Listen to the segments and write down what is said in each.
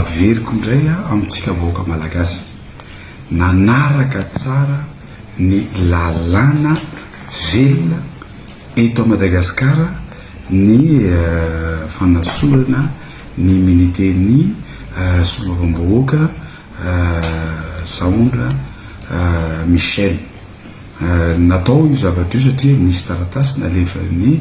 Averiko indray amintsika vahoaka malagasy, nanaraka tsara ny lalàna velona eto Madagasikara ny fanasorana ny immunité-n'ny solombavambahoaka Sahondra Michel. Natao io zavatra io satria nisy taratasy nalefan'ny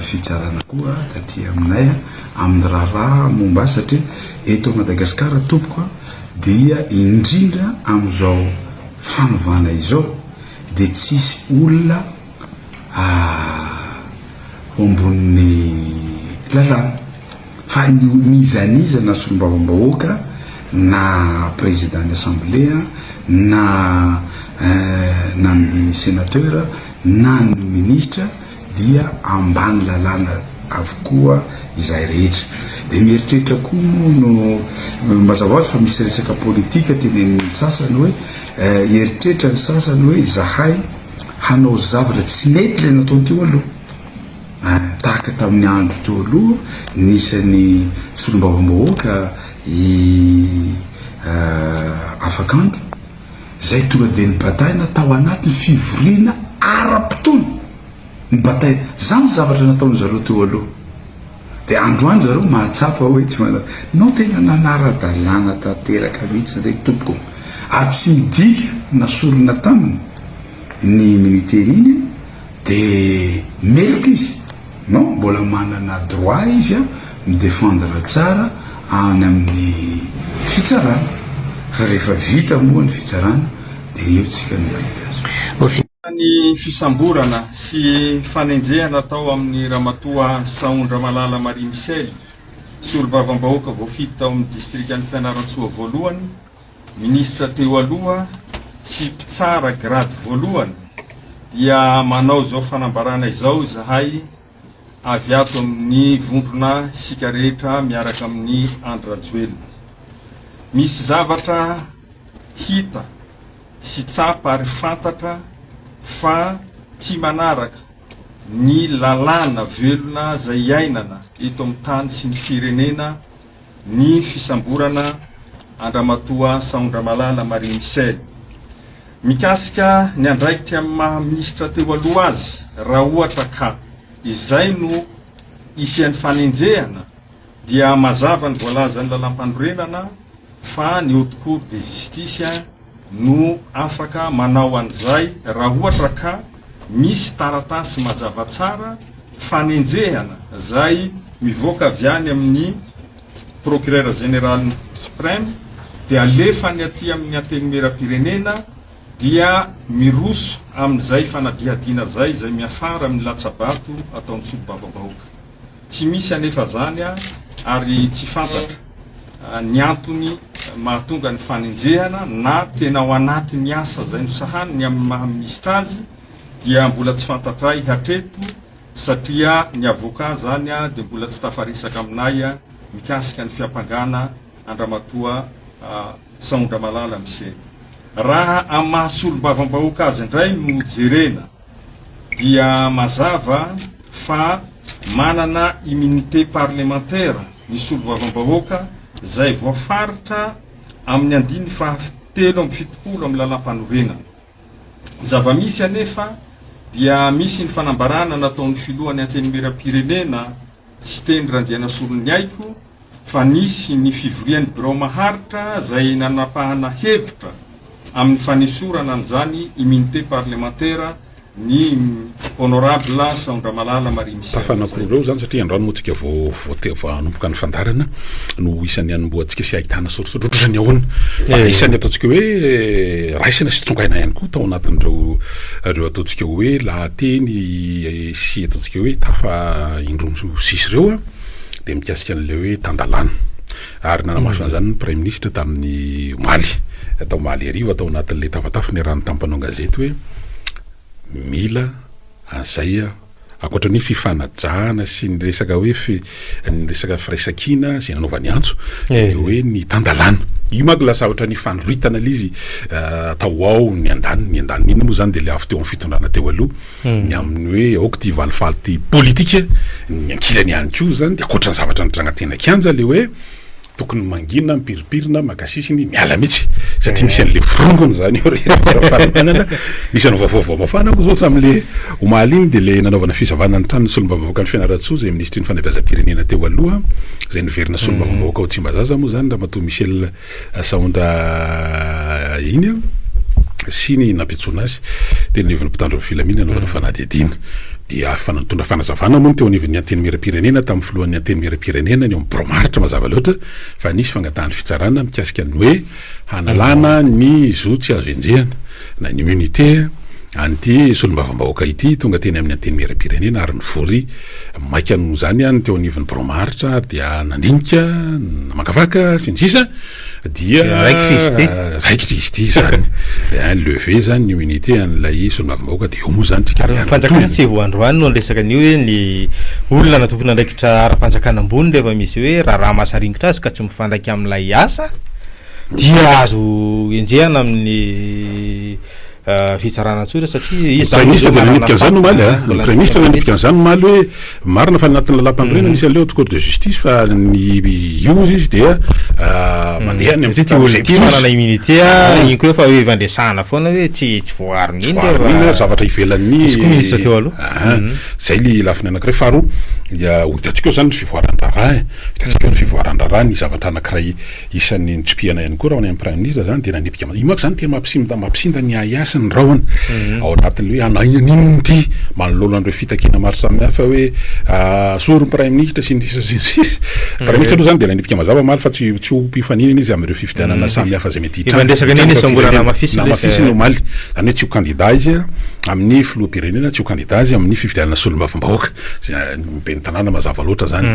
fitsarana koa taty aminay amin'ny raharaha momba azy satria eto Madagasikara tompoko dia indrindra amin'izao fanovana izao dia tsisy olona ho ambonin'ny lalàna. Fa ny n'iza n'iza na solombavambahoaka na président ny assemblée na na ny sénateur na ny ministre dia ambany lalàna avokoa izahay rehetra. Dia mieritreritra koa moa no mazava ho azy fa misy resaka politika tenenin'ny sasany hoe hieritreritra ny sasany hoe izahay hanao zavatra tsy nety ilay nataony teo aloha. Tahaka tamin'ny andro teo aloha, nisy an'i solombavambahoaka i Afakandro, izay tonga dia nibataina tao anatin'ny fivoriana ara-potoana. Nibataina. Izany ny zavatra nataon'ny zareo teo aloha. Dia androany zareo mahatsapa hoe tsy manara. Non, tena nanara-dalàna tanteraka mihitsy re tompoko. Ary tsy midika nasorina taminy ny immunité-ny iny. De meloka izy? Non, mbola manana droit izy a mi-defendre tsara any amin'ny fitsarana, fa rehefa vita moa ny fitsarana de eo tsika no mahita azy. Ny fisamborana sy fanenjehana atao amin'ny Ramatoa Sahondramalala Marie Michelle, solombavambahoaka voafidy tao amin'ny distrikan'i Fianarantsoa voalohany, Minisitra teo aloha sy mpitsara grady voalohany dia manao izao fanambarana izao izahay avy ato amin'ny vondrona isika rehetra miaraka amin'i Andry Rajoelina. Misy zavatra hita sy tsapa ary fantatra fa tsy manaraka ny lalàna velona izay iainana eto amin'ny tany sy ny firenena ny fisamborana an-dRamatoa Sahondramalala Marie Michelle. Mikasika ny andraikitry amin'ny maha minisitra teo aloha azy, raha ohatra ka izay no hisian'ny fanenjehana dia mazava ny voalazan'ny lalàmpanorenana fa ny Haute Cour de Justice no afaka manao an'izay raha ohatra ka misy taratasy mazava tsara fanenjehana izay mivoaka avy any amin'ny Procureur Général-n'ny Cour Suprême dia alefany aty amin'ny Antenimierampirenena dia miroso amin'izay fanadihadiana izay izay miafara amin'ny latsa-bato ataon'ny solombavambahoaka. Tsy misy anefa izany ary tsy fantatra ny antony mahatonga ny fanenjehana na tena ao anatin'ny asa izay nosahaniny amin'ny maha minisitra azy dia mbola tsy fantatray hatreto satria ny avocat izany dia mbola tsy tafaresaka aminay mikasika ny fiampangana an-dRamatoa Sahondramalala Michel. Raha amin'ny maha solombavambahoaka azy indray no jerena dia mazava fa manana immunité parlementaire ny solombavambahoaka izay voafaritra amin'ny andininy faha 73 amin'ny lalàmpanorenana. Ny zava-misy anefa dia misy ny fanambarana nataon'ny filohan'ny Antenimierampirenena Siteny Randrianasoloniaiko fa nisy ny fivorian'ny birao maharitra izay nanapahana hevitra amin'ny fanesorana an'izany immunité parlementaire ny Honorable Sahondramalala Marie Michelle Tafa izay. anankiroa ireo izany satria androany moa tsika vao vao te vao hanomboka ny fandaharana no isan'ny hanombohantsika sy ahitana soritsoritra ohatrohatran'ny ahoana fa Eh. isan'ny ataontsika hoe raisina sy tsongaina ihany koa tao anatin'ireo ireo ataontsika hoe lahateny sy ataontsika hoe tafa indroa sisa ireo a dia mikasika an'ilay hoe tan-dalàna ary nanamafy an'izany ny praiminisitra tamin'ny omaly atao omaly hariva tao anatin'ilay tafatafa niarahany tamin'ny mpanao gazety hoe mila an'izay ankoatra ny hoe fifanajana sy ny resaka hoe fi, ny resaka firaisankina izay nanaovany antso dia hoe ny tan-dalàna io manko lasa zavatra nifandroritana ilay izy tao ao ny andaniny ny andaniny inona moa izany dia ilay avy teo amin'ny fitondrana teo aloha Ny amin'ny hoe aoka ity valifaly ity politika, ny ankilany ihany koa izany dia ankoatra ny zavatra nitranga teny an-kianja ilay hoe. Tokony mangina, mipirimpirina, maka sisiny, miala mihitsy satria misy an'le forongony zany eo ry Ravalomanana. Nisy anao vaovao mafana moa zao hatramin'le omaly iny dia le nanaovana fisavana ny tranon'ny solombavambahoakan'i Fianarantsoa izay minisitry ny fanabeazam-pirenena teo aloha izay niverina solombavambahoaka ao Tsimbazaza moa zany Ramatoa Michel Sahondra iny sy ny nampiantsoana azy teny anivon'ny mpitandro ny filaminana nanaovana fanadihadiana. Dia efa nitondra fanazavana moa ny teo anivon'ny Antenimierampirenena tamin'ny filohan'ny Antenimierampirenena ny ao amin'ny birao maharitra mazava loatra fa nisy fangatahan'ny fitsarana mikasika ny hoe hanalana ny zo tsy azo enjehina na ny immunité an'ity solombavambahoaka ity tonga teny amin'ny Antenimierampirenena ary nivory maika noho izany ny teo anivon'ny birao maharitra ary dia nandinika namakafaka sy ny sisa dia raikitra izy ity raikitra izy ity zany levé zany ny immunité an'ilay solombavambahoaka dia eo moa zany tsika ary ny fanjakana tsy vao androany no niresaka an'io hoe ny olona na tompon'andraikitra ara-panjakana ambony rehefa misy hoe raharaha mahasaringotra azy ka tsy mifandraika amin'ilay asa dia azo enjehana amin'ny fitsarana tsotra satria izy zany Praiminisitra dia nanipika an'izany omaly a. Ny Praiminisitra nanipika an'izany omaly hoe marina fa anatin'ny lalàmpanorenana misy an'ilay haute cour de justice fa ny io hozy izy dia mandeha any amin'ny Satria ity olona ity manana immunité a, iny koa efa hoe ifandresahana foana hoe tsy tsy voaaro Tsy mihitsy voaaro mihitsy zavatra ivelan'ny Misy koa ministra teo aloha. Aha, zay le lafiny anankiray. Faharoa dia ho hitantsika eo zany ny fivoaran-draharaha e, ho hitantsika eo ny fivoaran-draharaha, ny zavatra anankiray Isan'ny notsipihana ihany koa raha ho any amin'ny Praiminisitra izany dia nanipika io manko izany tena mampisinda mampisinda ny ahiahy sy ny rahona ao anatin'ny hoe anain'inona ity manoloana an'ireo fitakiana maro samihafa hoe asoro ny Praiminisitra sy ny sisa sy ny sisa. Praiminisitra aloha izany dia nanipika mazava omaly fa tsy tsy ho mpifaninana izy amin'ireo fifidianana samihafa izay mety hitranga. Efa niresaka an'iny izy fa mbola namafisiny ilay izy. Namafisiny omaly, izany hoe tsy ho kandida izy amin'ny filoham-pirenena, tsy ho kandida izy amin'ny fifidianana solombavambahoaka. Izay ny ben'ny tanàna mazava loatra izany.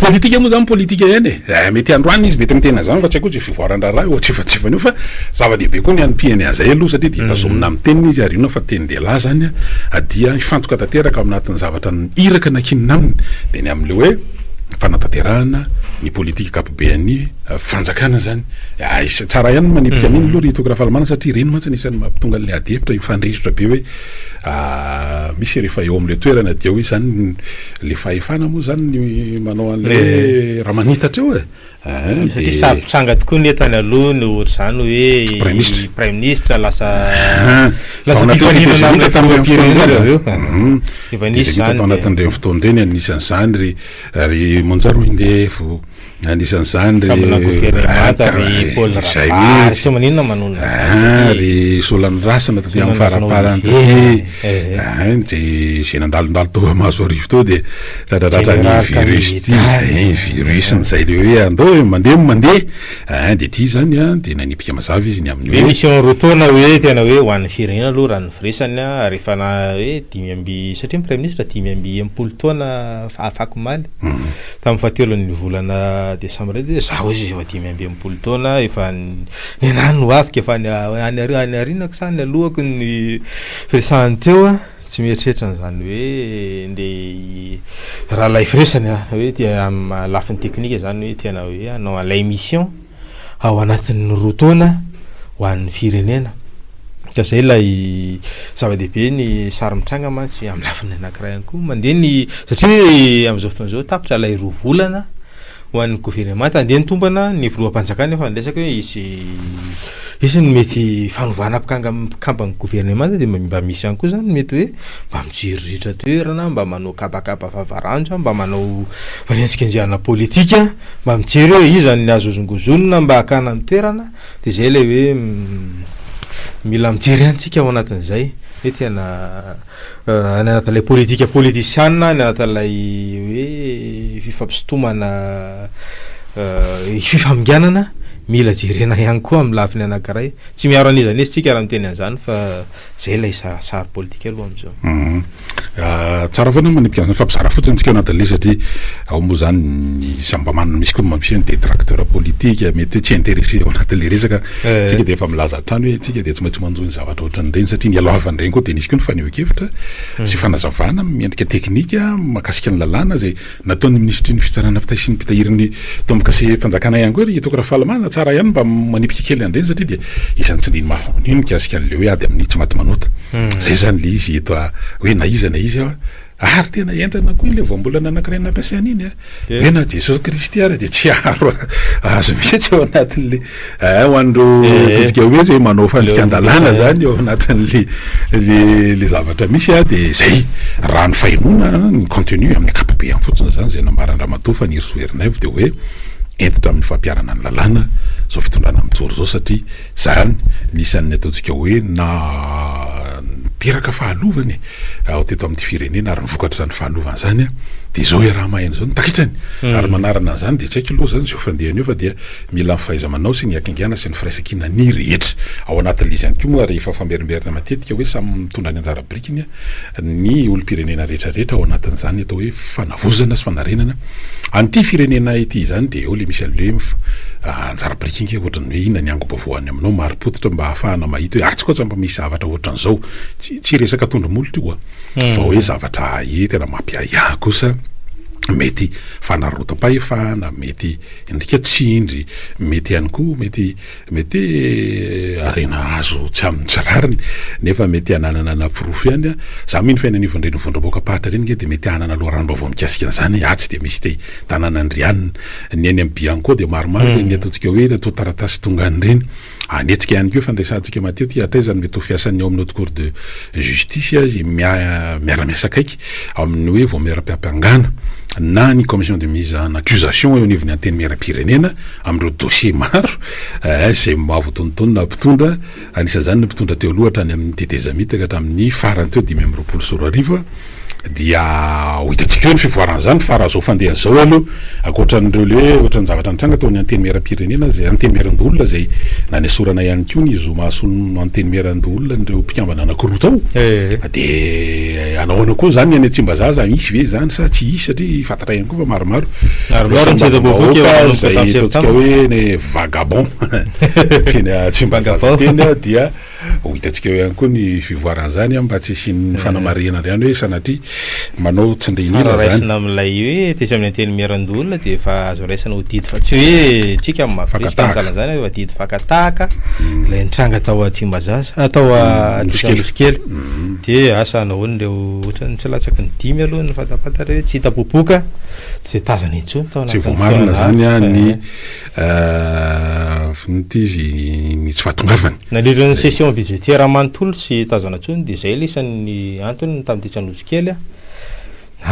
Politika moa izany politika ihany e. Eh, mety androany izy mety miteny an'izany fa tsy haiko hoe izay fivoaran-draharaha eo antsefatsefany eo fa zava-dehibe koa ny hanipihany an'izay aloha satria dia tazomina amin'ny teniny izy ary inona fa tenin-dehilahy izany dia hifantoka tanteraka ao anatin'ny zavatra iraka nankinina aminy dia ny amin'ilay hoe fanatanterahana ny politika ankapobean'ny fanjakana izany. Tsara ihany ny manipika an'iny aloha ry Toky Rafalimanana satria ireny mantsy anisan'ny mampitonga an'ilay adihevitra hifandrirotra be hoe misy rehefa eo amin'ilay toerana dia hoe izany Le fahefana moa zany ny manao an'le hoe raha manitatra eo e. Eeh Satria sady mpitranga tokoa ny tany aloha ny ohatr'izany hoe Praiminisitra. Praiminisitra lasa lasa mpifaninana amin'ilay filoham-pirenena avy eo. Efa nisy izany. Tao anatin'ireny fotoana ireny anisan'izany ry ry Monja Roindefo. Anisan'izany ry Kambana governemanta ry Paul Rabary, tsy maninona manonona an'izany satria ry Solanirasina taty amin'ny faraparany taty, dia izay nandalondalo tao Mahazoarivo teo dia tratratratran'ny virus ity, virus izay le hoe andao e, mandeha no mandeha, dia ity izany an, dia nanipika mazava izy ny amin'ny hoe. Mission roa taona hoe tena hoe ho an'ny firenena aloha raha ny firesany an, ary efa na hoe 5, satria ny praiminisitra 65 taona afakomaly. Tamin'ny fahatelon'ny volana desambra iny dia zaho izy efa 65 taona, efa ny anahy no avy ka efa any any any aorianako sa any alohako ny firesahany teo an, tsy mieritreritra an'izany hoe ndeha raha ilay firesany an, hoe te amin'ny lafiny teknika izany hoe tena hoe hanao an'ilay mission ao anatin'ny roa taona ho an'ny firenena. Ka izay ilay zava-dehibe ny sary mitranga mantsy amin'ny lafiny anankiray ihany koa mandeha ny satria amin'izao fotoana izao tapitra ilay roa volana ho an'ny governemanta andeha ny tombana ny filoham-panjakana efa niresaka hoe hisy hisy ny mety fanovana mpikanga mpikamban'ny governemanta dia mba misy ihany koa izany mety hoe mba mitsiriritra toerana mba manao kabakaba vavaranjo mba manao fanenjikenjehana politika mba mijery hoe iza ny azo hozongozonina mba hakana ny toerana Dia izay ilay hoe mila mijery ihany tsika ao anatin'izay hoe tena any anatin'ilay politika politisiana, any anatin'ilay hoe fifampisintomana fifaminganana, mila jerena ihany koa amin'ny lafiny anankiray. Tsy miaro an'iza n'iza tsika raha miteny an'izany fa Zay ilay sary politika aloha amin'izao. Tsara foana ny manipika an'izany, mifampizara fotsiny tsika ao anatin'ilay izy satria ao moa izany ny samy mba manana, misy koa misy ny détracteur politique mety hoe tsy intéressé ao anatin'ilay resaka, tsika dia efa milaza hatrany hoe tsika dia tsy maintsy manjohy ny zavatra ohatran'ireny satria nialohavan'ireny koa dia nisy koa ny fanehoan-kevitra sy fanazavana miendrika teknika mahakasika ny lalàna izay Nataon'ny minisitry ny fitsarana mpitahy sy ny mpitahiry ny tombokasem-panjakana ihany koa ry Toky Rafalimanana, tsara ihany mba manipika kely an'ireny satria dia isan'ny tsindriany mafy io mikasika an'ilay hoe ady amin'ny tsy maty manota. Izay izany ilay izy eto hoe na iza na iza Ary tena henjana koa iny le voambolana anankiray nampiasaina iny a. Hoe na Jesosy Kristy ary dia tsy hiaro azy mihitsy ao anatin'le eh, ho an'ireo ataontsika hoe zay manao fandikan-dalàna zany ao anatin'le le le zavatra misy a, dia zay. Raha ny fahenoana ny contenu amin'ny ankapobeany fotsiny zany zay nambaran-dRamatoa Fanirisoa Ernaivo dia hoe hentitra amin'ny fampiharana ny lalàna zao fitondrana mijoro zao satria zany ny isan'ny ataontsika hoe na niteraka fahalovana e. ao teto amin'ity firenena ary ny vokatr'izany fahalovana izany dia izao iaraha-maheno izao ny takitrany ary manarana an'izany dia tsy haiko aloha izany izay ho fandehany eo fa dia mila ny fahaiza-manao sy ny hakingana sy ny firaisankina ny rehetra ao anatin'ilay izy ihany koa moa rehefa famerimberina matetika hoe samy mitondra ny anjara birikiny ny olom-pirenena rehetra rehetra ao anatin'izany atao hoe fanavaozana sy fanarenana an'ity firenena ity izany dia eo ilay misy an'ilay hoe anjara biriky ange ohatran'ny hoe inona ny angom-baovao any aminao marim-pototra mba ahafahana mahita hoe atsy koa tsy mba misy zavatra ohatran'izao Tsy tsy resaka tondro-molotra io a, fa hoe zavatra ahy tena mampiahiahy kosa, mety fanararaotam-pahefana, mety indrika tsindry, mety ihany koa mety mety harena azo tsy amin'ny tsy rariny, nefa mety hananana na porofo ihany a. Za mino fa eny anivon'ireny vondrom-bahoakam-paritra ireny nge dia mety hanana loharanom-baovao mikasika an'izany e, atsy dia misy te tanàn'Andrianina, ny eny amin'ny Bianco dia maromaro ireny ataontsika hoe ireo taratasy tonga any ireny. Hanetsika ihany koa fandraisantsika matetika hatraiza no mety ho fiasan'ny ao amin'ny Haute Cour de Justice izay miara-miasa akaiky amin'ny hoe vaomieram-piampangana na ny commission de mise en accusation eo anivon'ny Antenimieram-pirenena amin'ireo dossier maro izay mahavoatonontonona mpitondra, anisan'izany ny mpitondra teo aloha hatrany amin'ny tetezamita ka hatramin'ny farany teo 2025. Dia ho hitantsika eo ny fivoaran'izany fa raha izao fandehany izao aloha, ankoatran'ireo le hoe ohatran'ny zavatra nitranga tao amin'ny Antenimierampirenena izay, Antenimierandoholona izay nanesorana ihany koa ny zo maha solon'ny Antenimierandoholona an'ireo mpikambana anankiroa tao, dia hanao ahoana koa izany ny any Tsimbazaza, hisy ve izany sa tsy hisy satria fantatra ihany koa fa maromaro ireo solombavambahoaka izay ataontsika hoe ny vagabond teny Tsimbazaza teny dia Ho hitantsika eo ihany koa ny fivoaran'izany mba tsy hisian'ny fanamarihana indray any hoe sanatria manao tsindrin'ila Fa raha raisina amin'ilay hoe tetsy amin'ny Antenimierandoholona dia efa azo raisina ho didy fa tsy hoe tsika no mampirisika ny sahalan'izany fa didy fakan-tahaka ilay nitranga tao Tsimbazaza, tao Anosikely. Dia asa nahoana ireo ohatran'ny tsy latsaky ny dimy aloha ny fantapantatra hoe tsy hita popoka, tsy dia tazana intsony tao Tsy anatin'ny voamarina izany ny Inona izy ny tsy fahatongavany. Nandritra ny session budgétaire manontolo tsy tazana intsony dia izay ilay isan'ny antony tamin'ity tsy Anosikely a.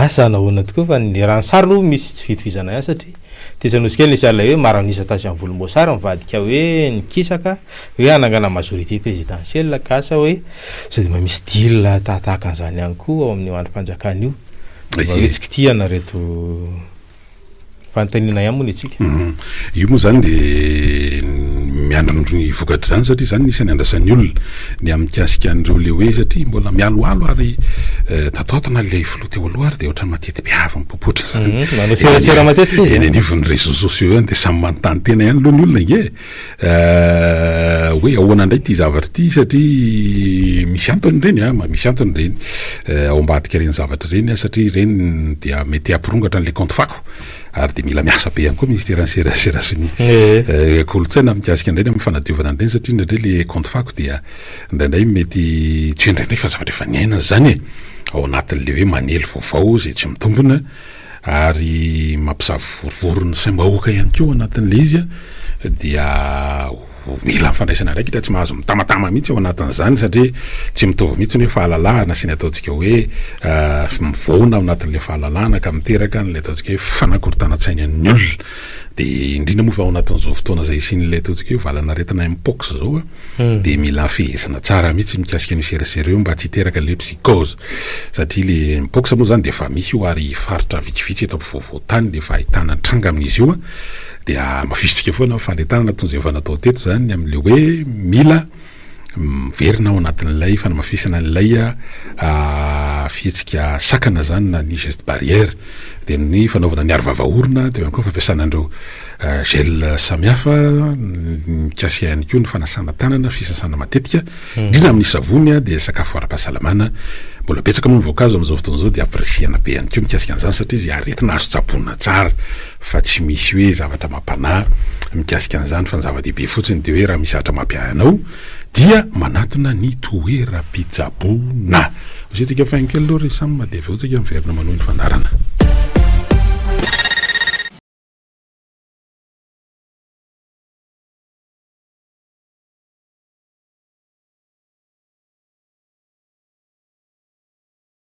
Asa nahoana tokoa fa ny raha ny sary aloha misy tsy fitovizana ihany satria tetsy Anosikely nisy an'ilay hoe maranisa tasy amin'ny volomboasary nivadika hoe nikisaka hoe hanangana majorité présidentielle ka asa hoe sao dia mba misy deal tahatahaka an'izany ihany koa ao amin'io andrim-panjakana io. Mba hoe tsy kitihana ireto Fanontaniana ihany moa ny antsika. Io moa izany dia miandry ny vokatr'izany satria izany no isan'ny andrasan'ny olona ny amin'ny mikasika an'ireo le hoe satria mbola mialoalo ary tato ato na ilay filoha teo aloha ary dia ohatran'ny mateti-piavy mipopotra izany. Manao serasera matetika izy. Eny anivon'ny réseaux sociaux eny dia samy manontany tena ihany aloha ny olona ange e. Hoe ahoana indray ity zavatra ity satria misy antony ireny an, misy antony ireny ao ambadika ireny zavatra ireny satria ireny dia mety hampirongatra an'ilay kaonty fako ary dia mila miasa be ihany koa ministeran'ny serasera sy ny kolontsaina mikasika an'ireny amin'ny fanadiovana an'ireny satria indraindray ilay kaonty fako dia indraindray mety tsy hoe indraindray fa zavatra efa niainana izany e, ao anatin'ilay hoe manely vaovao izay tsy mitombina. ary mampisavorovoro ny saim-bahoaka ihany koa ao anatin'ilay izy dia mila fandraisana andraikitra, tsy mahazo mitamatama mihitsy ao anatin'izany satria tsy mitovy mihitsy ny hoe fahalalahana sy ny ataontsika hoe mivoana ao anatin'ilay fahalalahana ka miteraka an'ilay ataontsika hoe fanakorontanan-tsaina ny olona. Dia indrindra moa fa ao anatin'izao fotoana izay hisian'ilay ataontsika hoe valan'aretina mpox izao dia mila fehezina tsara mihitsy mikasika an'io serasera io mba tsy hiteraka le psychose satria le mpox moa zany dia efa misy io ary faritra vitsivitsy eto ampovoan-tany dia efa ahitana tranga amin'izy io dia hamafisitsika foana ny fanentanana toy izay efa natao teto zany amin'le hoe mila miverina ao anatin'ilay fanamafisana an'ilay fihetsika sakana zany na ny geste barrière. Dia ny fanaovana ny aro vava orona, teo ihany koa ny fampiasana an'ireo gel samihafa, mikasika ihany koa ny fanasana tanana, fisasana matetika, indrindra amin'ny savony dia sakafo ara-pahasalamana. Mbola betsaka moa ny voankazo amin'izao fotoana izao dia ampirisihana be ihany koa mikasika an'izany satria izay aretina azo tsaboina tsara fa tsy misy hoe zavatra mampanahy mikasika an'izany fa ny zava-dehibe fotsiny dia hoe raha misy zavatra mampiahy anao dia manatona ny toeram-pitsaboana. Ho asiantsika faingo kely aloha ry Sam dia avy eo tsika miverina manohy ny fandaharana.